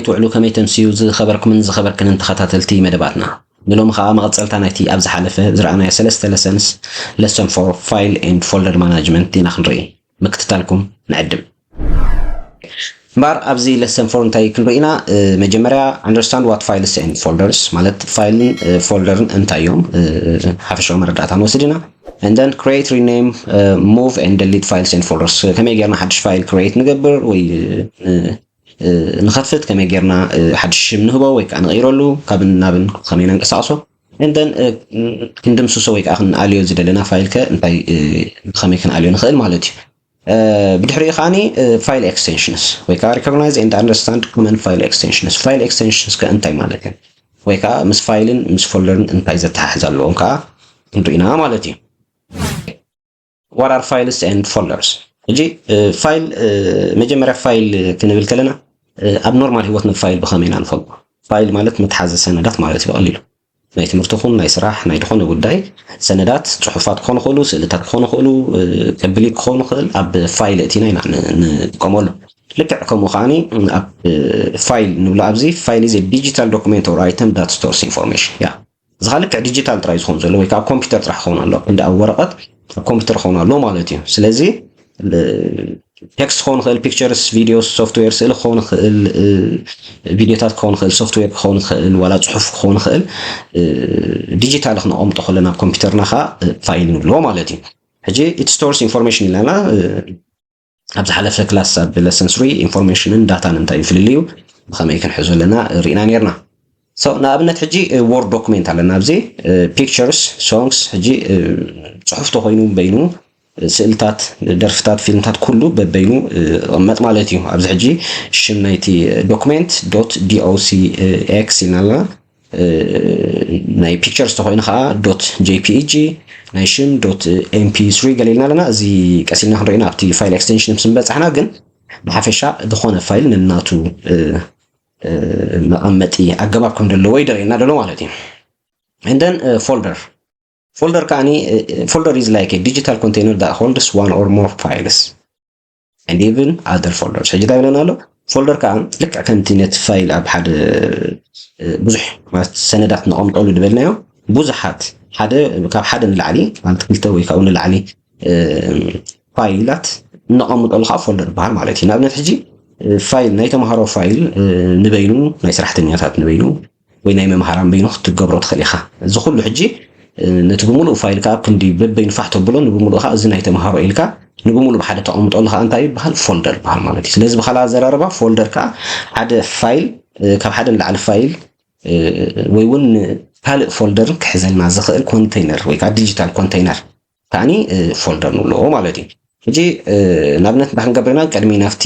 ትውዕሉ፣ ከመይ ተምስዩ ዝኸበርኩምን ዝኸበርክንን ተኸታተልቲ መደባትና። ንሎሚ ኸኣ መቐጸልታ ናይቲ ኣብ ዝሓለፈ ዝረኣናዮ ሰለስተ lessons፣ lesson four file and folder management ኢና ክንርኢ። ምክትታልኩም ንዕድም። እምበኣር ኣብዚ lesson four እንታይ ክንርኢ ኢና? መጀመርያ understand what files and folders ማለት ፋይልን ፎልደርን እንታይ እዮም፣ ሓፈሻዊ መረዳእታ ንወስድ ኢና። And then create, rename, move and delete files and folders። ከመይ ጌርና ሓድሽ ፋይል create ንገብር ወይ ንኸፍት፣ ከመይ ጌርና ሓድሽ ሽም ንህቦ ወይ ከዓ ንቕይረሉ፣ ካብን ናብን ከመይ ነንቀሳቕሶ፣ and then ክንድምስሶ ወይ ከዓ ክንኣልዮ ዝደለና ፋይል ከ እንታይ፣ ከመይ ክንኣልዮ ንኽእል ማለት እዩ። ብድሕሪኡ ከዓኒ file extensions ወይ ከዓ recognize and understand common file extensions። File extensions ከ እንታይ ማለት እዩ? ወይ ከዓ ምስ ፋይልን ምስ ፎልደርን እንታይ ዘተሓሕዝ ኣለዎም ከዓ ክንርኢና ማለት እዩ። What are files and folders? ሕጂ ፋይል፣ መጀመርያ ፋይል ክንብል ከለና ኣብ ኖርማል ህይወትና ፋይል ብኸመይ ኢና ንፈልጦ? ፋይል ማለት መትሓዚ ሰነዳት ማለት እዩ ብቐሊሉ። ናይ ትምህርቲ ኹን ናይ ስራሕ ናይ ዝኾነ ጉዳይ ሰነዳት፣ ጽሑፋት ክኾኑ ይኽእሉ፣ ስእልታት ክኾኑ ይኽእሉ፣ ቅብሊት ክኾኑ ይኽእል፣ ኣብ ፋይል እቲና ኢና ንጥቀመሉ። ልክዕ ከምኡ ከዓኒ ኣብ ፋይል ንብሎ ኣብዚ file is a digital document or item that stores information። ያ እዚ ኸዓ ልክዕ ዲጂታል ጥራይ ዝኸውን ዘሎ ወይ ከዓ ኮምፒውተር ጥራሕ ክኸውን ኣሎ። እንደ ኣብ ወረቐት ኣብ ኮምፒውተር ክኸውን ኣሎ ማለት እዩ። ስለዚ ቴክስት ክኸውን ይኽእል፣ ፒክቸርስ፣ ቪዲዮስ፣ ሶፍትዌር፣ ስእሊ ክኸውን ይኽእል፣ ቪዲዮታት ክኸውን ይኽእል፣ ሶፍትዌር ክኸውን ይኽእል፣ ዋላ ፅሑፍ ክኸውን ይኽእል፣ ዲጂታል ክነቐምጦ ከለና ኣብ ኮምፒውተርና ከዓ ፋይል ንብሎ ማለት እዩ። ሕጂ it stores information ኢላና። ኣብ ዝሓለፈ ክላስ ኣብ lesson three ኢንፎርሜሽንን ዳታን እንታይ እዩ ፍልልዩ፣ ብኸመይ ክንሕዞ ኣለና ርኢና ነርና። So ንኣብነት ሕጂ ወርድ ዶክሜንት ኣለና ኣብዚ፣ ፒክቸርስ፣ ሶንግስ፣ ሕጂ ፅሑፍ ተኮይኑ በይኑ፣ ስእልታት፣ ደርፍታት፣ ፊልምታት ኩሉ በበይኑ ይቕመጥ ማለት እዩ። ኣብዚ ሕጂ ሽም ናይቲ ዶክሜንት dot docx ኢልና ኣለና። ናይ ፒክቸርስ ተኮይኑ ከዓ dot jpg፣ ናይ ሽም dot mp three ገለ ኢልና ኣለና። እዚ ቀስ ኢልና ክንሪኦ ኢና ኣብቲ ፋይል ኤክስቴንሽን ምስ በጻሕና፣ ግን ብሓፈሻ ዝኾነ ፋይል ነናቱ መቐመጢ ኣገባብ ከም ዘለዎ ይደርእየና ደሎ ማለት እዩ። And then folder. Folder ከዓኒ folder is like a digital container that holds one or more files and even other folders። ሕጂ እንታይ ይብለና ኣሎ? ፎልደር ከዓ ልክዕ ከምቲ ነቲ ፋይል ኣብ ሓደ ብዙሕ ማለት ሰነዳት ነቐምጠሉ ዝበልናዮ ብዙሓት ሓደ ካብ ሓደ ንላዕሊ ማለት ክልተ ወይ ካብኡ ንላዕሊ ፋይላት እነቐምጠሉ ከዓ ፎልደር ይበሃል ማለት እዩ። ንኣብነት ሕጂ ፋይል ናይ ተምሃሮ ፋይል ንበይኑ፣ ናይ ሰራሕተኛታት ንበይኑ ወይ ናይ መምሃራን በይኑ ክትገብሮ ትኽእል ኢኻ። እዚ ኩሉ ሕጂ ነቲ ብምሉእ ፋይል ከዓ ኣብ ክንዲ በበይኑ ፋሕ ተብሎ ንብምሉእ ከዓ እዚ ናይ ተምሃሮ ኢልካ ንብምሉእ ብሓደ ተቐምጠሉ ከዓ እንታይ ይበሃል? ፎልደር ይበሃል ማለት እዩ። ስለዚ ብኻልእ ኣዘራርባ ፎልደር ከዓ ሓደ ፋይል ካብ ሓደ ንላዕሊ ፋይል ወይ እውን ካልእ ፎልደርን ክሕዘልና ዝኽእል ኮንተይነር ወይ ከዓ ዲጂታል ኮንተይነር ከዓኒ ፎልደር ንብሎ ማለት እዩ። ሕጂ ንኣብነት እንታይ ክንገብር ኢና? ቅድሚ ናብቲ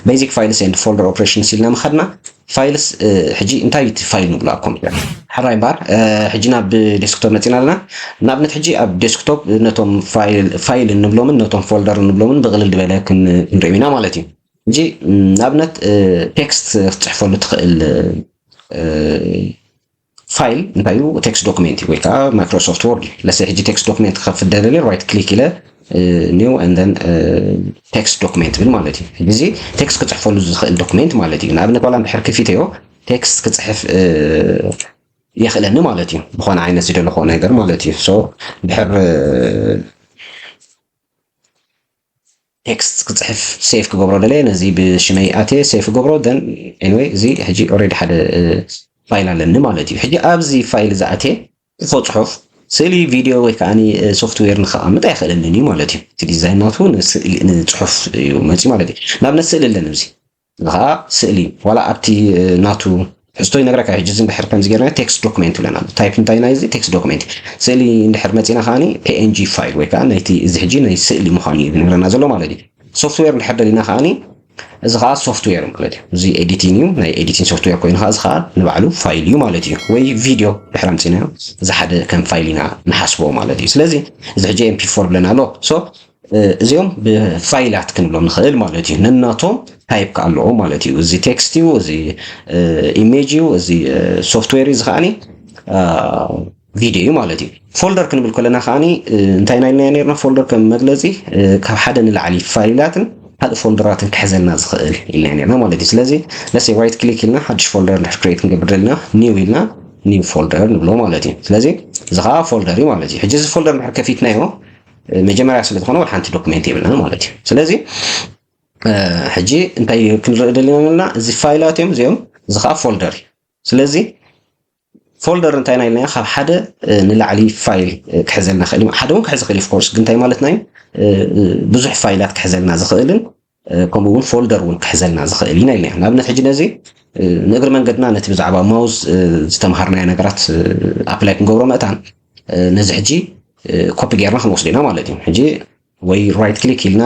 basic files and folder operations ኢልና ምኻድና ፋይልስ ሕጂ እንታይ እቲ ፋይል ንብሎ ኣብ ኮምፒውተር? ሕራይ እምበኣር ሕጂ ናብ ዴስክቶፕ መፂና ኣለና። ንኣብነት ሕጂ ኣብ ዴስክቶፕ ነቶም ፋይል እንብሎምን ነቶም ፎልደር እንብሎምን ብቕልል ዝበለ ክንሪኦም ኢና ማለት እዩ። ሕጂ ንኣብነት ቴክስት ክትፅሕፈሉ ትኽእል ፋይል እንታይ እዩ? ቴክስት ዶክሜንት ወይ ከዓ ማይክሮሶፍት ወርድ። ለሰ ሕጂ ቴክስት ዶክሜንት ክኸፍት ደለለ ራይት ክሊክ ኢለ new and then text document ብል ማለት እዩ። ሕጂ እዚ ቴክስት ክፅሕፈሉ ዝኽእል ዶክሜንት ማለት እዩ። ንኣብነት ዋላ እንድሕር ክፊተዮ ቴክስት ክፅሕፍ የኽእለኒ ማለት እዩ። ዝኾነ ዓይነት ዝደለኾ ነገር ማለት እዩ። So ድሕር ቴክስት ክፅሕፍ ሴፍ ክገብሮ ደለየ ነዚ ብሽመይ ኣትየ ሴፍ ክገብሮ። Then anyway እዚ ሕጂ already ሓደ ፋይል ኣለኒ ማለት እዩ። ሕጂ ኣብዚ ፋይል እዚ ኣትየ ክፎ ፅሑፍ ስእሊ ቪድዮ ወይ ከዓ ሶፍትዌር ንከቐምጥ ኣይኽእለንን እዩ ማለት እዩ። እቲ ዲዛይን ናቱ ንፅሑፍ እዩ መፅዩ ማለት እዩ። ንኣብነት ስእሊ ኣለኒ ኣብዚ እዚ ከዓ ስእሊ ዋላ ኣብቲ ናቱ ሕዝቶ ይነግረካ። ሕጂ እዚ እንድሕር ከምዚ ጌርና ቴክስት ዶክሜንት ብለና ኣሎ። ታይፕ እንታይ ናይ እዚ ቴክስት ዶክሜንት ስእሊ እንድሕር መፂና ከዓኒ png ፋይል ወይ ከዓ ናይቲ እዚ ሕጂ ናይ ስእሊ ምዃኑ እዩ ዝነግረና ዘሎ ማለት እዩ። ሶፍትዌር እንድሕር ደሊና ከዓኒ እዚ ከዓ ሶፍትዌር ማለት እዩ። እዚ ኤዲቲንግ እዩ፣ ናይ ኤዲቲንግ ሶፍትዌር ኮይኑ ከዓ እዚ ከዓ ንባዕሉ ፋይል እዩ ማለት እዩ። ወይ ቪድዮ ድሕር ኣምፂናዮ እዚ ሓደ ከም ፋይል ኢና ንሓስቦ ማለት እዩ። ስለዚ እዚ ሕጂ ኤምፒ ፎር ብለና ኣሎ። So እዚኦም ብፋይላት ክንብሎም ንኽእል ማለት እዩ። ነናቶም ታይፕ ከኣለዎ ማለት እዩ። እዚ ቴክስት እዩ፣ እዚ ኢሜጅ እዩ፣ እዚ ሶፍትዌር እዩ፣ እዚ ከዓኒ ቪድዮ እዩ ማለት እዩ። ፎልደር ክንብል ከለና ከዓኒ እንታይ ናይልና ነርና ፎልደር ከም መግለፂ ካብ ሓደ ንላዕሊ ፋይላትን ካልእ ፎልደራትን ክሕዘልና ዝኽእል ኢልና ነርና ማለት እዩ። ስለዚ let's say right click ኢልና ሓድሽ ፎልደር እንድሕር create ክንገብር ደልና new ኢልና new folder ንብሎ ማለት እዩ። ስለዚ እዚ ከዓ ፎልደር እዩ ማለት እዩ። ሕጂ እዚ ፎልደር እንድሕር ከፊትናዮ መጀመርያ ስለ ዝኾነ ወላ ሓንቲ ዶክመንት የብልና ማለት እዩ። ስለዚ ሕጂ እንታይ ክንርኢ ደሊና ኣለና? እዚ ፋይላት እዮም እዚኦም፣ እዚ ከዓ ፎልደር እዩ። ስለዚ ፎልደር እንታይ ናይ ኢልና ካብ ሓደ ንላዕሊ ፋይል ክሕዘልና ክእል እዩ። ሓደ እውን ክሕዝ ክእል of course፣ ግን እንታይ ማለትና እዩ? ብዙሕ ፋይላት ክሕዘልና ዝኽእልን ከምኡ እውን ፎልደር እውን ክሕዘልና ዝኽእል ኢና ኢልና። ንኣብነት ሕጂ ነዚ ንእግሪ መንገድና ነቲ ብዛዕባ ማውዝ ዝተምሃርናዮ ነገራት ኣፕላይ ክንገብሮ መእታን ነዚ ሕጂ ኮፒ ጌርና ክንወስዶ ኢና ማለት እዩ። ሕጂ ወይ right click ኢልና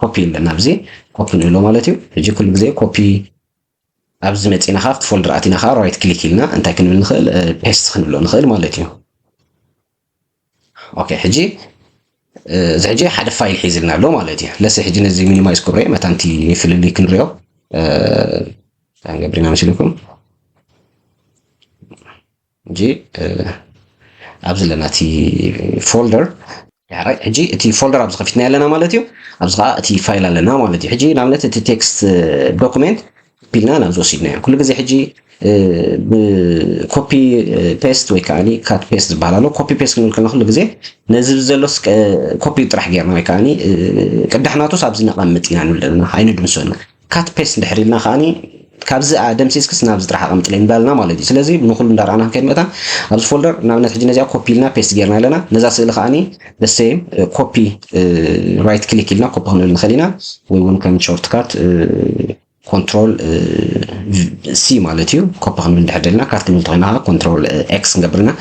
ኮፒ ኣለና፣ ኣብዚ ኮፒ ንብሎ ማለት እዩ። ሕጂ ኩሉ ግዜ ኮፒ ኣብዚ መፂና ካብቲ ፎልደር ኣቲና ከዓ right click ኢልና እንታይ ክንብል ንኽእል? ፔስት ክንብሎ ንኽእል ማለት እዩ። ኦኬ፣ ሕጂ እዚ ሕጂ ሓደ ፋይል ሒዝልና ኣሎ ማለት እዩ። ለሲ ሕጂ ነዚ ሚኒማይዝ ክብሮ መታንቲ ፍልልይ ክንሪኦ ገብሪና መሲልኩም እንጂ ኣብዚ ኣለና እቲ ፎልደር። ሕጂ እቲ ፎልደር ኣብዚ ከፊትና ኣለና ማለት እዩ። ኣብዚ ከዓ እቲ ፋይል ኣለና ማለት እዩ። ሕጂ ንኣብነት እቲ ቴክስት ዶክመንት ቢልና ናብዚ ወሲድናዮ። ኩሉ ግዜ ሕጂ ብኮፒ ፔስት ወይ ከዓ ካት ፔስት ዝበሃል ኣሎ። ኮፒ ፔስት ክንብል ከለና ኩሉ ግዜ ነዚ ዘሎስ ኮፒ ጥራሕ ጌርና ወይ ከዓ ቅዳሕ ናቱስ ኣብዚ ነቐምጥ ኢና ንብል ዘለና፣ ኣይንድምሶ ኢና። ካት ፔስት እንድሕር ኢልና ከዓ ካብዚ ደምሲስክስ ናብዚ ጥራሕ ኣቐምጥለይ እንዳልና ማለት እዩ። ስለዚ ንኩሉ እንዳረኣና ክንከይድ መእታ ኣብዚ ፎልደር ንኣብነት ሕጂ ነዚኣ ኮፒ ኢልና ፔስት ጌርና ኣለና። ነዛ ስእሊ ከዓ the same ኮፒ right click ኢልና ኮፒ ክንብል ንኽእል ኢና፣ ወይ እውን ከም ሾርትካት ኮንትሮል ሲ ማለት እዩ። ኮፒ ክንብል እንድሕር ደልና ካት ክንብል ተኮይና ኮንትሮል ኤክስ ክንገብር ኢና።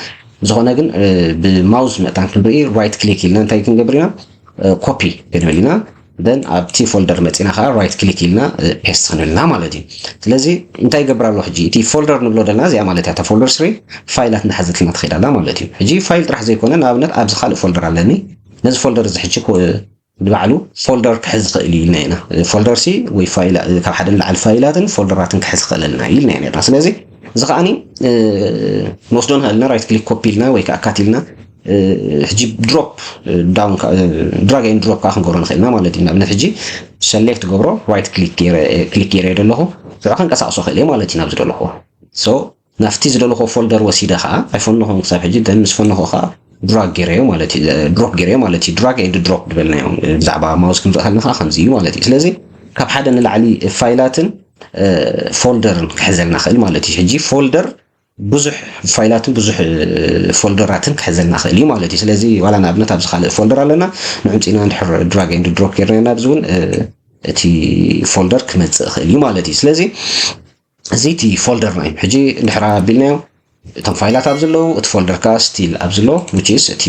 ዝኾነ ግን ብማውዝ መእታን ክንርኢ right click ኢልና እንታይ ክንገብር ኢና? ኮፒ ክንብል ኢና። Then ኣብቲ ፎልደር መፂና ከዓ right click ኢልና ፔስት ክንብል ኢና ማለት እዩ። ስለዚ እንታይ ይገብር ኣሎ ሕጂ? እቲ ፎልደር ንብሎ ደልና እዚኣ ማለት እያ፣ እታ ፎልደር ስሪ ፋይላት እንዳሓዘትና ትኸይድ ኣላ ማለት እዩ። ሕጂ ፋይል ጥራሕ ዘይኮነ ንኣብነት ኣብዚ ካልእ ፎልደር ኣለኒ። ነዚ ፎልደር እዚ ሕጂ ንባዕሉ ፎልደር ክሕዝ ይኽእል እዩ ኢልና ኢና። ፎልደር ሲ ወይ ፋይል ካብ ሓደ ንላዕሊ ፋይላትን ፎልደራትን ክሕዝ ይኽእለልና ኢልና ኢና ነርና። ስለዚ እዚ ከዓኒ ንወስዶ ንኽእል ኢና፣ right click ኮፒ ኢልና ወይ ከዓ ካት ኢልና ሕጂ ድሮፕ ዳውን፣ ድራግ ኤንድ ድሮፕ ከዓ ክንገብሮ ንኽእል ኢና ማለት እዩ። ንኣብነት ሕጂ ሰሌክት ገብሮ፣ right click ገይረ፣ ክሊክ ገይረ ዘለኹ፣ ንዑ ከንቀሳቕሶ ክእል እየ ማለት እዩ ናብዚ ዘለኹ። So ናብቲ ዝደለኹ ፎልደር ወሲደ ከዓ ኣይፈነኹን ክሳብ ሕጂ፣ then ምስ ፈነኹ ከዓ ድራግ ገይረዮ ማለት እዩ፣ ድሮፕ ገይረዮ ማለት እዩ። ድራግ ኤንድ ድሮፕ ዝበልናዮ ብዛዕባ ማውስ ክንርኢ ከለና ከዓ ከምዚ እዩ ማለት እዩ። ስለዚ ካብ ሓደ ንላዕሊ ፋይላትን ፎልደርን ክሕዘልና ክእል ማለት እዩ። ሕጂ ፎልደር ብዙሕ ፋይላትን ብዙሕ ፎልደራትን ክሕዘልና ክእል እዩ ማለት እዩ። ስለዚ ዋላ ንኣብነት ኣብዚ ካልእ ፎልደር ኣለና፣ ንዕምፂና እንድሕር ድራግ ኤንድ ድሮፕ ጌርና ኣብዚ እውን እቲ ፎልደር ክመፅእ ክእል እዩ ማለት እዩ። ስለዚ እዚ እቲ ፎልደርና እዩ። ሕጂ እንድሕር ኣቢልናዮ እቶም ፋይላት ኣብዚ ኣለዉ፣ እቲ ፎልደር ከዓ ስቲል ኣብዚ ኣሎ፣ which is እቲ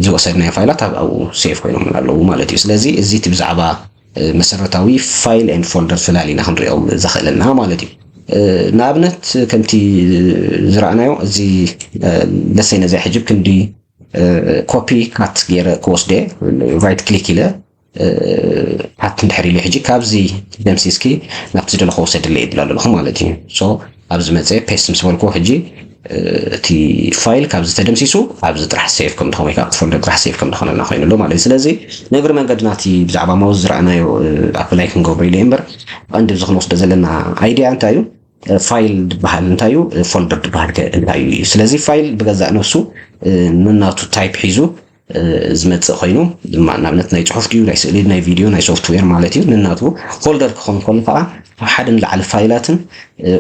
ዝወሰድናዮ ፋይላት ኣብ ኣብኡ ሴቭ ኮይኖም ኣለዉ ማለት እዩ። ስለዚ እዚ እቲ ብዛዕባ መሰረታዊ ፋይል ኤንድ ፎልደር ፈላሊና ክንሪኦም ዘኽእለና ማለት እዩ። ንኣብነት ከምቲ ዝረኣናዮ እዚ ለሰይ ነዚያ ሕጂ ክንዲ ኮፒ ካት ገይረ ክወስደ ራይት ክሊክ ኢለ ፓት እንድሕር ኢለ ሕጂ ካብዚ ደምሲስኪ ናብቲ ዝደለኹ ውሰድለይ ይብል ኣለኹ ማለት እዩ። ሶ ኣብዚ መፀ ፔስት ምስ በልኩ ሕጂ እቲ ፋይል ካብዚ ተደምሲሱ ኣብዚ ጥራሕ ሴቭ ከም ዝኾነ ወይ ከዓ ፎልደር ጥራሕ ሴቭ ከም ዝኾነልና ኮይኑ ኣሎ ማለት እዩ። ስለዚ ንእግሪ መንገድና እቲ ብዛዕባ ማውዝ ዝረኣናዮ ኣፕላይ ክንገብሮ ኢለ እምበር ቀንዲ እዚ ክንወስዶ ዘለና ኣይዲያ እንታይ እዩ? ፋይል ዝበሃል እንታይ እዩ? ፎልደር ዝበሃል ከ እንታይ እዩ? ስለዚ ፋይል ብገዛእ ነፍሱ ነናቱ ታይፕ ሒዙ ዝመፅእ ኮይኑ ድማ ንኣብነት ናይ ፅሑፍ ድዩ ናይ ስእሊ ናይ ቪድዮ ናይ ሶፍትዌር ማለት እዩ። ነናቱ ፎልደር ክኸውን ከሎ ከዓ ካብ ሓደ ንላዕሊ ፋይላትን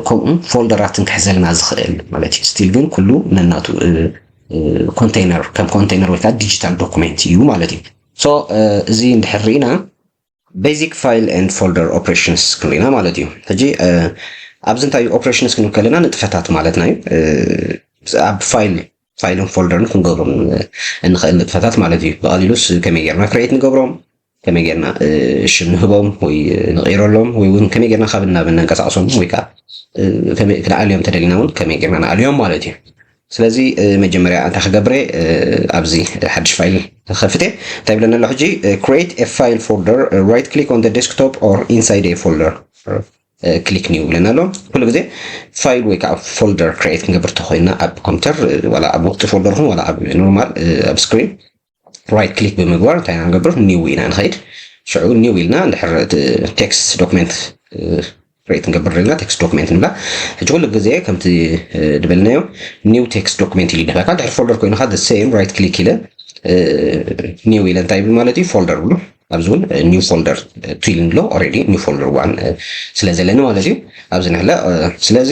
ከምኡ ፎልደራትን ክሕዘልና ዝኽእል ማለት እዩ። ስቲል ግን ኩሉ ነናቱ ኮንቴይነር ከም ኮንቴይነር ወይ ከዓ ዲጂታል ዶኩሜንት እዩ ማለት እዩ። ሶ እዚ እንድሕር ርኢና ቤዚክ ፋይል ኤንድ ፎልደር ኦፕሬሽንስ ክንሪና ማለት እዩ። ሕጂ ኣብዚ እንታይ ኦፕሬሽንስ ክንብል ከለና ንጥፈታት ማለትና እዩ። ኣብ ፋይል ፋይልን ፎልደርን ክንገብሮም እንኽእል ንጥፈታት ማለት እዩ። ብቐሊሉስ ከመይ ጌርና ክሬት ንገብሮም፣ ከመይ ጌርና ሽም ንህቦም ወይ ንቐይረሎም ወይ እውን ከመይ ጌርና ካብ እናበን ነንቀሳቕሶም ወይ ከዓ ክንኣልዮም ተደሊና እውን ከመይ ጌርና ንኣልዮም ማለት እዩ። ስለዚ መጀመርያ እንታይ ክገብረ ኣብዚ ሓድሽ ፋይል ክኸፍት እየ። እንታይ ብለና ኣሎ ሕጂ? Create a file folder, right click on the desktop or inside a folder, click new ብለና ኣሎ። ኩሉ ግዜ ፋይል ወይ ከዓ ፎልደር ክሬት ክንገብር ተኮይና ኣብ ኮምፒተር ዋላ ኣብ ውሽጢ ፎልደር ኹን ዋላ ኣብ ኖርማል ኣብ ስክሪን ራይት ክሊክ ብምግባር እንታይ ኢና ንገብር? ኒው ኢና ንኸይድ። ሽዑ new ኢልና እንድሕር text document create ክንገብር ደለና text document ንብላ። ሕጂ ኩሉ ግዜ ከምቲ ዝበልናዮ new text document ኢሉ ይድህበካ። ድሕሪ folder ኮይኑ ከኣ the same right click ኢለ new ኢለ እንታይ ይብል ማለት እዩ? Folder ብሎ። ኣብዚ እውን new folder two ኢሉ ኣሎ። Already new folder one ስለ ዘለኒ ማለት እዩ። ኣብዚ ንሕለ ስለዚ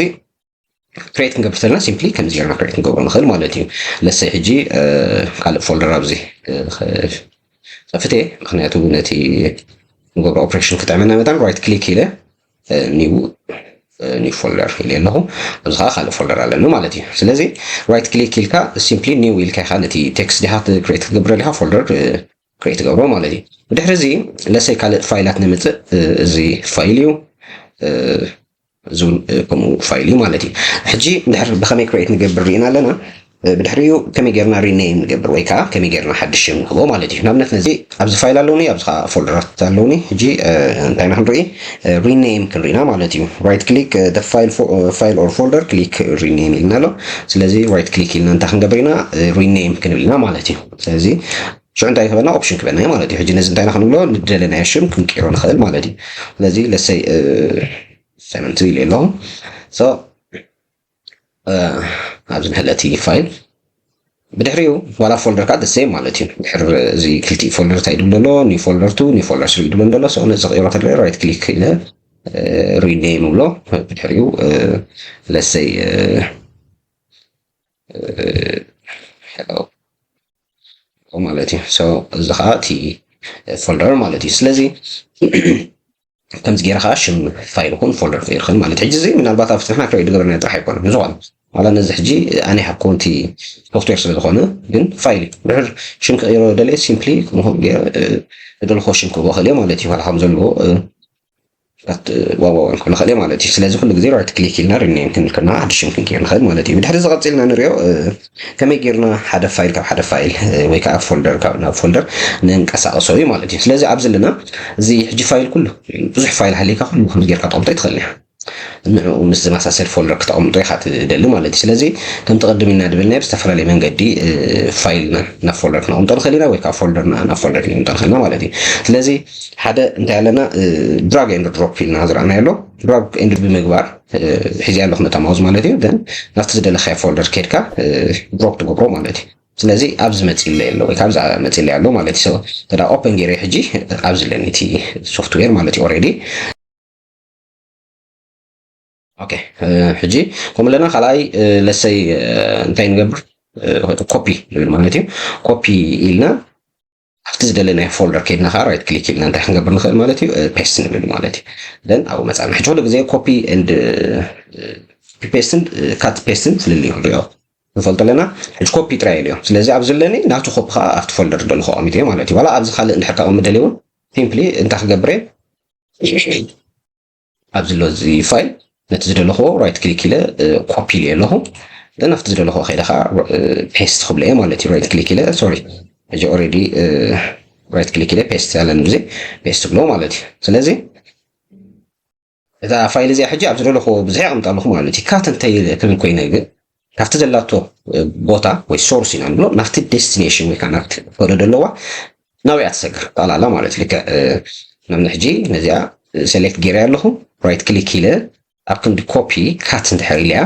create ክንገብር ተለና simply ከምዚ ጌርና create ክንገብሮ ንኽእል ማለት እዩ። ለሰይ ሕጂ ካልእ folder ኣብዚ ከፍተ፣ ምክንያቱ ነቲ ንገብሮ operation ክጥዕመና መጠን right click ኢለ new new folder ኢለ ኣለኹ። ኣብዚ ከዓ ካልእ folder ኣለኒ ማለት እዩ። ስለዚ right click ኢልካ simply new ኢልካ ኢኻ ነቲ text ዲኻ create ክትገብር ደሊኻ folder create ትገብሮ ማለት እዩ። ብድሕሪ እዚ ለሰይ ካልእ ፋይላት ንምፅእ፣ እዚ ፋይል እዩ። እዚ እውን ከምኡ ፋይል እዩ ማለት እዩ። ሕጂ ድሕር ብኸመይ create ንገብር ርኢና ኣለና። ብድሕሪኡ ከመይ ጌርና rename ንገብር ወይ ከዓ ከመይ ጌርና ሓድሽ ሽም ንህቦ ማለት እዩ። ንኣብነት ነዚ ኣብዚ ፋይል ኣለውኒ፣ ኣብዚ ከዓ ፎልደራት ኣለውኒ። ሕጂ እንታይ ኢና ክንርኢ? Rename ክንርኢና ማለት እዩ። Right click file or folder click rename ኢልና ኣሎ። ስለዚ right click ኢልና እንታይ ክንገብር ኢና? Rename ክንብል ኢና ማለት እዩ። ስለዚ ሽዑ እንታይ ክበና? Option ክበና ማለት እዩ። ሕጂ ነዚ እንታይ ኢና ክንብሎ? ንደለናዮ ሽም ክንቀይሮ ንኽእል ማለት እዩ። ስለዚ ለሰይ ሰመንት ኢለ ኣለኹ። So ኣብዚ ንሕለቲ ፋይል ብድሕሪኡ ዋላ ፎልደር ከዓ the same ማለት እዩ። ድሕር እዚ ክልቲኡ ፎልደር እንታይ ይብል ዘሎ? New folder two፣ new folder three ይብል ዘሎ። So ነዚ ክቕይሮ ተደለ right click ኢለ rename ብሎ። ብድሕሪኡ ለሰይ hello ማለት እዩ። So እዚ ከዓ እቲ ፎልደር ማለት እዩ። ስለዚ ከምዚ ገይረ ከዓ ሽም ፋይል ይኹን ፎልደር ክቕይር ይኽእል ማለት እዩ። ሕጂ እዚ ምናልባት ኣብ ፍትሕና ክርኢ ዝገበርናዮ ጥራሕ ኣይኮነን። ንዝኾነ ዋላ ነዚ ሕጂ ኣነ ሃብኮ እቲ ሶፍትዌር ስለ ዝኾነ ግን ፋይል እዩ። ድሕር ሽም ክቕይሮ ደለየ simply ከምኡ ገይረ ዝደለኹዎ ሽም ክህቦ ክእል እየ ማለት እዩ። ዋላ ከም ዘለዎ ዋዋን ክንኽእል ማለት እዩ። ስለዚ ኩሉ ግዜ right click ኢልና rename ክንብል ከለና ሓድሽ ሽም ክንቀይር ንኽእል ማለት እዩ። ብድሕሪ እዚ ቀፂልና ንሪኦ ከመይ ጌርና ሓደ ፋይል ካብ ሓደ ፋይል ወይ ከዓ ፎልደር ካብ ናብ ፎልደር ንንቀሳቀሶ እዩ ማለት እዩ። ስለዚ ኣብዚ ኣለና እዚ ሕጂ ፋይል ኩሉ ብዙሕ ፋይል ሃሊካ ኩሉ ከምዚ ጌርካ ተቐምጦ ይትኽእል እያ። ንዕኡ ምስ ዝመሳሰል ፎልደር ክተቐምጦ ኢኻ ትደሊ ማለት እዩ። ስለዚ ከምቲ ቅድም ኢልና ድበልናዮ ብዝተፈላለየ መንገዲ ፋይልና ናብ ፎልደር ክነቐምጦ ንኽእል ኢና ወይ ከዓ ፎልደርና ናብ ፎልደር ክነቐምጦ ንኽእል ኢና ማለት እዩ። ስለዚ ሓደ እንታይ ኣለና drag and drop ኢልና ዝረኣናዮ ኣሎ። Drag and drop ብምግባር ሒዚ ኣለኹ ነታ ማውዝ ማለት እዩ። Then ናብቲ ዝደለኻዮ ፎልደር ከድካ drop ትገብሮ ማለት እዩ። ስለዚ ኣብዚ መፂለ ኣሎ ወይ ካብዚ መፂለ ኣሎ ማለት እዩ። So ተዳ ኦፐን ገይረ ሕጂ ኣብዚ ኣለኒ እቲ ሶፍትዌር ማለት እዩ። Already okay ሕጂ ከምኡ ኣለና ካልኣይ ለሰይ እንታይ ንገብር? ኮፒ ንብል ማለት እዩ። ኮፒ ኢልና ኣብቲ ዝደለናዮ ፎልደር ከድና ከዓ right click ኢልና እንታይ ክንገብር ንኽእል ማለት እዩ? Paste ንብል ማለት እዩ። Then ኣብኡ መፃና ሕጂ ኩሉ ግዜ copy and paste ን cut paste ን ፍልልዩ ክንሪኦ ንፈልጦ ኣለና። ሕጂ ኮፒ ጥራይ ኢለዮ። ስለዚ ኣብዚ ዘለኒ ናቱ ኮፒ ከዓ ኣብቲ ፎልደር ዝደለኹ ኣቐሚጠዮ ማለት እዩ። ዋላ ኣብዚ ካልእ እንድሕር ከቐምጥ ደልየ እውን simply እንታይ ክገብር እየ? ኣብዚ ኣሎ እዚ ፋይል ነቲ ዝደለኹዎ right click ኢለ ኮፒ ኢለ ኣለኹ። Then ኣብቲ ዝደለኹዎ ከይደ ከዓ paste ክብሎ እየ ማለት እዩ። Right click ኢለ sorry ሕጂ already right click ኢለ paste ኣለኒ ብዘይ paste ክብሎ ማለት እዩ። ስለዚ እዛ ፋይል እዚኣ ሕጂ ኣብ ዝደለኹዎ ብዝሒ ኣቕምጣ ኣለኹ ማለት እዩ። Cut እንተ ክብል ኮይነ ግን ካብቲ ዘላቶ ቦታ ወይ source ኢና ንብሎ ናብቲ destination ወይ ከዓ ናብቲ ከዶ ዘለዋ ናብያ ትሰግር ጠቕላላ ማለት እዩ። ልክዕ ንኣብነት ሕጂ ነዚኣ select ገይረ ኣለኹ right click ኢለ ኣብ ክንዲ copy cut እንድሕር ኢለያ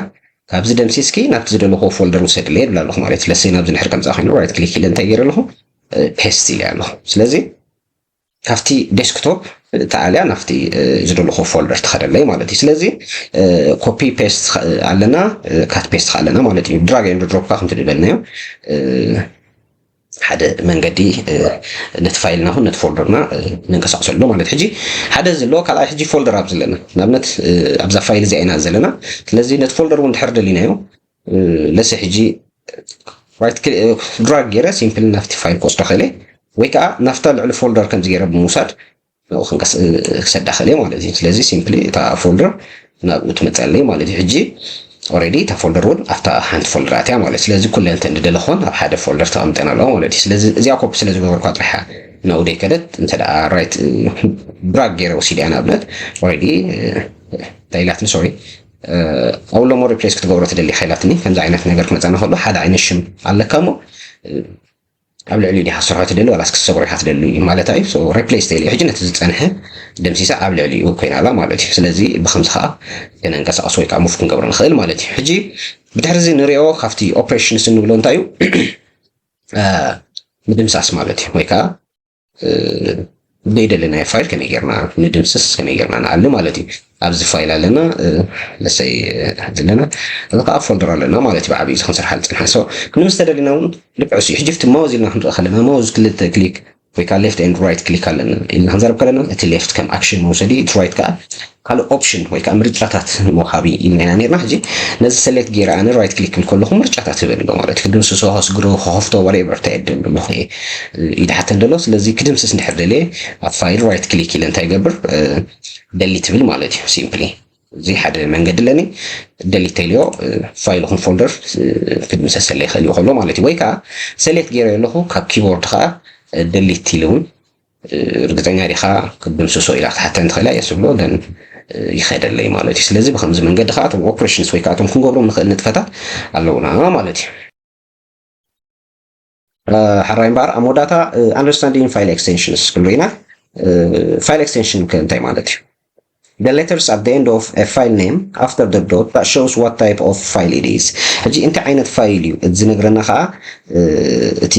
ካብዚ ደምሲስኪ ናብቲ ዝደለኹዎ ፎልደር ውሰድለይ ይብል ኣለኹ ማለት እዩ። ለሰይ ናብዚ እንድሕር ከምፃ ኮይኑ right click ኢለ እንታይ ገይረ ኣለኹ? Paste ኢለ ኣለኹ። ስለዚ ካብቲ ዴስክቶፕ ተኣልያ ናብቲ ዝደለኹ ፎልደር ትኸደለይ ማለት እዩ። ስለዚ ኮፒ ፔስት ኣለና፣ cut paste ኣለና ማለት እዩ። Drag and drop ካ ከምቲ ዝበልናዮ ሓደ መንገዲ ነቲ ፋይልና ኹን ነቲ ፎልደርና ንንቀሳቀሰሉ ማለት። ሕጂ ሓደ ዘሎ ካልኣይ ሕጂ ፎልደር ኣብ ዘለና ንኣብነት ኣብዛ ፋይል እዚኣ ኢና ዘለና። ስለዚ ነቲ ፎልደር እውን ድሕር ደሊናዮ ለሰ ሕጂ right drag ገይረ ሲምፕል ናብቲ ፋይል ክወስዶ ክእለ ወይ ከዓ ናብታ ልዕሊ ፎልደር ከምዚ ገይረ ብምውሳድ ክሰዳ ክእለ ማለት እዩ። ስለዚ ሲምፕሊ እታ ፎልደር ናብኡ ትመፀለይ ማለት እዩ። ሕጂ already እታ ፎልደር እውን ኣብታ ሓንቲ ፎልደር ኣትያ ማለት። ስለዚ ኩለን እተን ዝደለኽዎን ኣብ ሓደ ፎልደር ተቐምጠን ኣለዋ ማለት እዩ። ስለዚ እዚኣ ኮፒ ስለ ዝገበርኳ ጥራሕ ናብኡ ደይከደት እንተ ደኣ right drag ገይረ ወሲደ ንኣብነት already እንታይ ኢላትኒ ሶሪ ኣብኡ ሎሞ replace ክትገብሮ ትደሊ ኢኻ ኢላትኒ። ከምዚ ዓይነት ነገር ክመፀና ከሎ ሓደ ዓይነት ሽም ኣለካ እሞ ኣብ ልዕሊኡ ዲኻ ክትሰርሖ ትደሊ ዋላስ ክትሰብሮ ኢኻ ትደሊ ማለት እዩ። ሶ ሪፕሌስ ተይሉ ሕጂ ነቲ ዝጸንሐ ደምሲሳ ኣብ ልዕሊኡ ኮይና ኣላ ማለት እዩ። ስለዚ ብኸምዚ ኸኣ ከነንቀሳቕሶ ወይ ከዓ ሙቭ ክንገብሮ ንኽእል ማለት እዩ። ሕጂ ብድሕሪ እዚ ንሪኦ ካብቲ ኦፕሬሽንስ እንብሎ እንታይ እዩ? ምድምሳስ ማለት እዩ። ወይ ከዓ ዘይደለናዮ ፋይል ከመይ ጌርና ንድምስስ ከመይ ጌርና ንኣሊ ማለት እዩ። ኣብዚ ፋይል ኣለና ለሰይ ዘለና እዚ ከዓ ፎልደር ኣለና ማለት እዩ። ብዓብዩ እዚ ክንሰርሓ ዝፅንሓ ሶ ክንምስ ተደሊና እውን ልክዕ እሱ ሕጂ ፍቲ ማውዝ ኢልና ክንርኢ ከለና ማውዝ ክልተ ክሊክ ወይ ከዓ ሌፍት ኤንድ ራይት ክሊክ ኣለና ኢልና ክንዛረብ ከለና እቲ ሌፍት ከም ኣክሽን መውሰዲ እቲ ራይት ከዓ ካልእ ኦፕሽን ወይ ከዓ ምርጫታት መውሃቢ ኢልና ኢና ነርና። ሕጂ ነዚ ሰሌክት ገይረ ኣነ ራይት ክሊክ ክብል ከለኹ ምርጫታት ይበኒ ኣሎ ማለት እዩ። ክድምስሶ፣ ከስግሮ፣ ከኸፍቶ ወሬቨር እንታይ የድን ኣሎ ኢድሓተን ዘሎ። ስለዚ ክድምስስ እንድሕር ደልየ ኣብ ፋይል ራይት ክሊክ ኢለ እንታይ ይገብር ደሊት ትብል ማለት እዩ። ሲምፕሊ እዚ ሓደ መንገዲ ኣለኒ። ደሊት ተይልዮ ፋይል ኹን ፎልደር ክድምሰሰለ ይኽእል እዩ ከሎ ማለት እዩ። ወይ ከዓ ሰሌክት ገይረ ኣለኹ ካብ ኪቦርድ ከዓ ደሊት ኢሉ እውን ርግፀኛ ዲኻ ክትድምስሶ ኢላ ክትሓተን ትኽእላ እየ ዝብሎ ደን ይኸደለይ ማለት እዩ። ስለዚ ብከምዚ መንገዲ ከዓ እቶም ኦፕሬሽንስ ወይ ከዓ እቶም ክንገብሮም ንኽእል ንጥፈታት ኣለውና ማለት እዩ። ሓራይ እምበኣር ኣብ መወዳእታ understanding file extensions ክንሪኢና። ፋይል ኤክስቴንሽን ከ እንታይ ማለት እዩ? The letters at the end of a file name after the dot that shows what type of file it is. ሕጂ እንታይ ዓይነት ፋይል እዩ እቲ ዝነግረና ከዓ እቲ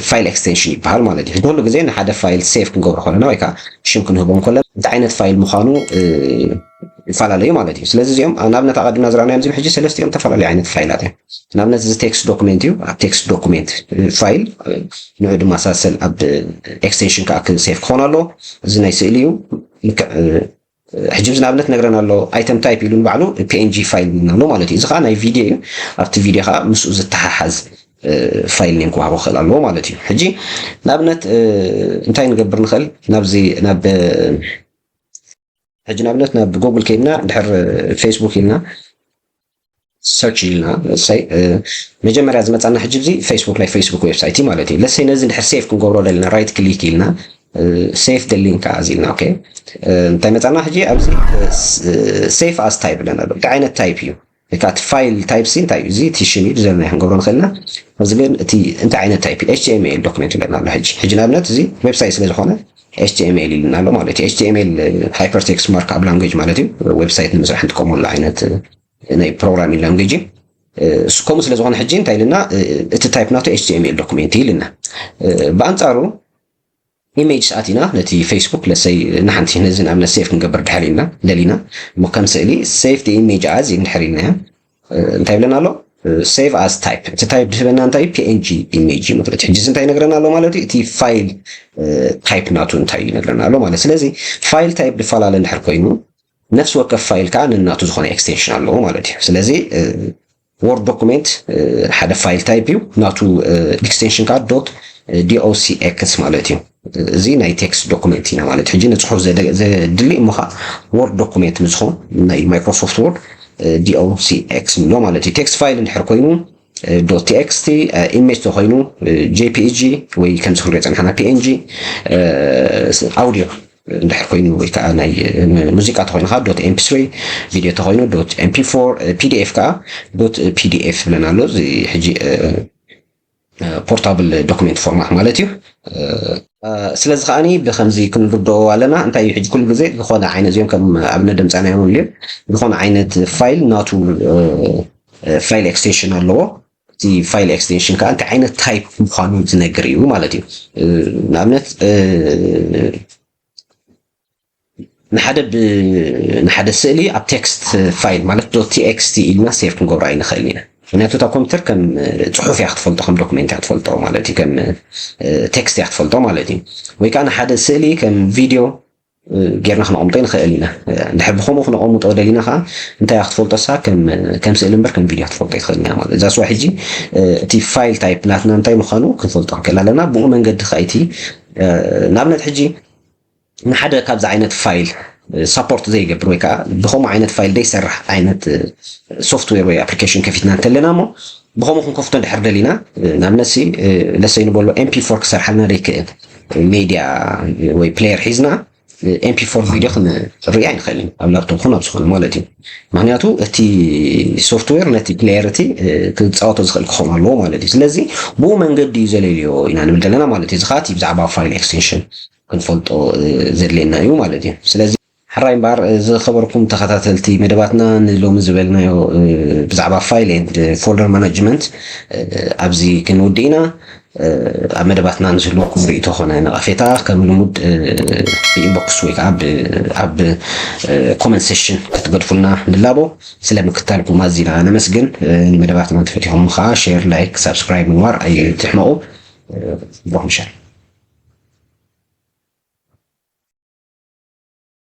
ፋይል ኤክስቴንሽን ይበሃል ማለት እዩ። ሕጂ ኩሉ ግዜ ንሓደ ፋይል ሴቭ ክንገብሮ ከለና ወይ ከዓ ሽም ክንህቦ ከለና እንታይ ዓይነት ፋይል ምዃኑ ይፈላለዩ ማለት እዩ። ስለዚ እዚኦም ንኣብነት ኣቐዲምና ዝረኣናዮም እዚኦም ሕጂ ሰለስቲኦም ዝተፈላለዩ ዓይነት ፋይላት እዮም። ንኣብነት እዚ ቴክስት ዶኩሜንት እዩ። ኣብ ቴክስት ዶኩሜንት ፋይል ንዑ ድማ ሳሰል ኣብ ኤክስቴንሽን ከዓ ሴቭ ክኾን ኣለዎ። እዚ ናይ ስእሊ እዩ። ልክዕ ሕጂ ንኣብነት ነግረና ኣሎ ኣይተም ታይፕ ኢሉ ንባዕሉ ፒኤንጂ ፋይል ኢልና ኣሎ ማለት እዩ። እዚ ከዓ ናይ ቪድዮ እዩ። ኣብቲ ቪድዮ ከዓ ምስኡ ዝተሓሓዝ ፋይል ኔም ክወሃቦ ክኽእል ኣለዎ ማለት እዩ። ሕጂ ንኣብነት እንታይ ንገብር ንኽእል ናብዚ ናብ ሕጂ ንኣብነት ናብ ጉግል ከይድና ድሕር ፌስቡክ ኢልና ሰርች ኢልና ሳይ መጀመርያ ዝመፃና ሕጂ እዚ ፌስቡክ ናይ ፌስቡክ ዌብሳይት እዩ ማለት እዩ። ለሰይ ነዚ ድሕር ሴፍ ክንገብሮ ደልና ራይት ክሊክ ኢልና ሴፍ ደሊን ከዓ እዚ ኢልና ኦኬ እንታይ መፃና ሕጂ ኣብዚ ሴፍ ኣስ ታይፕ ኣለና ኣሎ እንታይ ዓይነት ታይፕ እዩ ወይ ከዓ እቲ ፋይል ታይፕ ሲ እንታይ እዩ እዚ እቲ ሽም እዩ ብዘለና ክንገብሮ ንኽእልና እዚ ግን እቲ እንታይ ዓይነት ታይፕ ኤች ቲ ኤም ኤል ዶክመንት ኣለና ኣሎ ሕጂ ሕጂ ንኣብነት እዚ ዌብሳይት ስለ ዝኾነ ኤች ቲ ኤም ኤል ኢልና ኣሎ ማለት እዩ። ኤች ቲ ኤም ኤል ሃይፐርቴክስት ማርክኣፕ ላንጉጅ ማለት እዩ። ዌብሳይት ንምስራሕ እንጥቀመሉ ዓይነት ናይ ፕሮግራሚንግ ላንጉጅ እዩ። ከምኡ ስለ ዝኾነ ሕጂ እንታይ ኢልና እቲ ታይፕ ናቱ ኤች ቲ ኤም ኤል ዶክመንት ኢልና ብኣንፃሩ ኢሜጅ ኣቲና ነቲ ፌስቡክ ለሰይ ንሓንቲ ነዚ ንኣብነት ሴፍ ክንገብር ድሕር ኢልና ደሊና እሞ ከም ስእሊ ሴፍ ኢሜጅ ኣዝ እንድሕር ኢልና እንታይ ይብለና ኣሎ ሴቭ ኣስ ታይፕ እቲ ታይፕ ዝህበና እንታይ ፒኤንጂ ኢሜጅ እዩ ማለት ሕጂ እንታይ ይነግረና ኣሎ ማለት እዩ እቲ ፋይል ታይፕ ናቱ እንታይ ይነግረና ኣሎ ማለት ስለዚ ፋይል ታይፕ ዝፈላለ እንድሕር ኮይኑ ነፍሲ ወከፍ ፋይል ከዓ ነናቱ ዝኾነ ኤክስቴንሽን ኣለዎ ማለት እዩ ስለዚ ወርድ ዶኩሜንት ሓደ ፋይል ታይፕ እዩ ናቱ ኤክስቴንሽን ከዓ ዶት ዲኦሲኤክስ ማለት እዩ እዚ ናይ ቴክስት ዶኩሜንት ኢና ማለት ሕጂ ንፅሑፍ ዘድሊ እሞ ከዓ ወርድ ዶኩሜንት ንዝኾን ናይ ማይክሮሶፍት ወርድ ዲኦሲኤክስ ንብሎ ማለት እዩ ቴክስት ፋይል እንድሕር ኮይኑ ዶት ቲኤክስቲ ኢሜጅ ተኮይኑ ጄፒጂ ወይ ከምዚ ክንሪኦ ፀንሓና ፒኤንጂ ኣውዲዮ እንድሕር ኮይኑ ወይ ከዓ ናይ ሙዚቃ ተኮይኑ ከዓ ዶት ኤምፒ ስሪ ቪድዮ ተኮይኑ ዶት ኤምፒ ፎር ፒዲኤፍ ከዓ ዶት ፒዲኤፍ ብለና ኣሎ እዚ ሕጂ ፖርታብል ዶክሜንት ፎርማት ማለት እዩ ስለዚ ከዓኒ ብከምዚ ክንርድኦ ኣለና እንታይ እዩ ሕጂ ኩሉ ግዜ ዝኾነ ዓይነት እዚኦም ከም ኣብነት ደምፃናዮም እዮም ዝኾነ ዓይነት ፋይል ናቱ ፋይል ኤክስቴንሽን ኣለዎ እቲ ፋይል ኤክስቴንሽን ከዓ እንታይ ዓይነት ታይፕ ምኳኑ ዝነግር እዩ ማለት እዩ ንኣብነት ንሓደ ንሓደ ስእሊ ኣብ ቴክስት ፋይል ማለት ዶት ቲኤክስቲ ኢልና ሴቭ ክንገብሮ ኣይንኽእል ኢና ምክንያቱ እታ ኮምፒተር ከም ፅሑፍ እያ ክትፈልጦ ከም ዶክሜንት እያ ትፈልጦ ማለት እዩ ከም ቴክስት እያ ክትፈልጦ ማለት እዩ ወይ ከዓ ንሓደ ስእሊ ከም ቪድዮ ጌርና ክነቐምጦ ይንኽእል ኢና ድሕር ብከምኡ ክነቐምጦ ደሊና ከዓ እንታይ ክትፈልጦ ሳ ከም ስእሊ እምበር ከም ቪድዮ ክትፈልጦ ይትኽእል ኢና ማለት እዛ ስዋ ሕጂ እቲ ፋይል ታይፕ ናትና እንታይ ምዃኑ ክንፈልጦ ክንክእል ኣለና ብኡ መንገዲ ከዓ እቲ ንኣብነት ሕጂ ንሓደ ካብዚ ዓይነት ፋይል ሳፖርት ዘይገብር ወይ ከዓ ብከምኡ ዓይነት ፋይል ዘይሰርሕ ዓይነት ሶፍትዌር ወይ ኣፕሊኬሽን ከፊትና እንተለና እሞ ብከምኡ ክንከፍቶ ድሕር ደሊና ንኣብነትሲ ለሰይ ንበሎ ኤምፒ ፎር ክሰርሓልና ዘይክእል ሜድያ ወይ ፕሌየር ሒዝና MP4 ቪድዮ ክንርኢ ኣይንኽእልን ኣብ ላፕቶፕ ኹን ኣብ ዝኾነ ማለት እዩ። ምክንያቱ እቲ ሶፍትዌር ነቲ ፕሌየር እቲ ክፃወቶ ዝኽእል ክኸውን ኣለዎ ማለት እዩ። ስለዚ ብኡ መንገዲ እዩ ዘለልዮ ኢና ንብል ዘለና ማለት እዩ። እዚ ከዓ እቲ ብዛዕባ ፋይል ኤክስቴንሽን ክንፈልጦ ዘድልየና እዩ ማለት እዩ። ስለዚ ሕራይ እምበኣር ዝኸበርኩም ተኸታተልቲ መደባትና ንሎሚ ዝበልናዮ ብዛዕባ ፋይል ኤንድ ፎልደር ማናጅመንት ኣብዚ ክንውድእ ኢና። ኣብ መደባትና ንዝህልወኩም ርእይቶ ኾነ ነቐፌታ ከም ልሙድ ብኢንቦክስ ወይ ከዓ ኣብ ኮመንት ሴሽን ክትገድፉልና ንላቦ። ስለ ምክታልኩም ኣዚና ነመስግን። ንመደባትና እንተፈቲኹም ከዓ ሼር፣ ላይክ፣ ሳብስክራይብ ምግባር ኣይትሕመቑ። ብሩኽ ምሸት።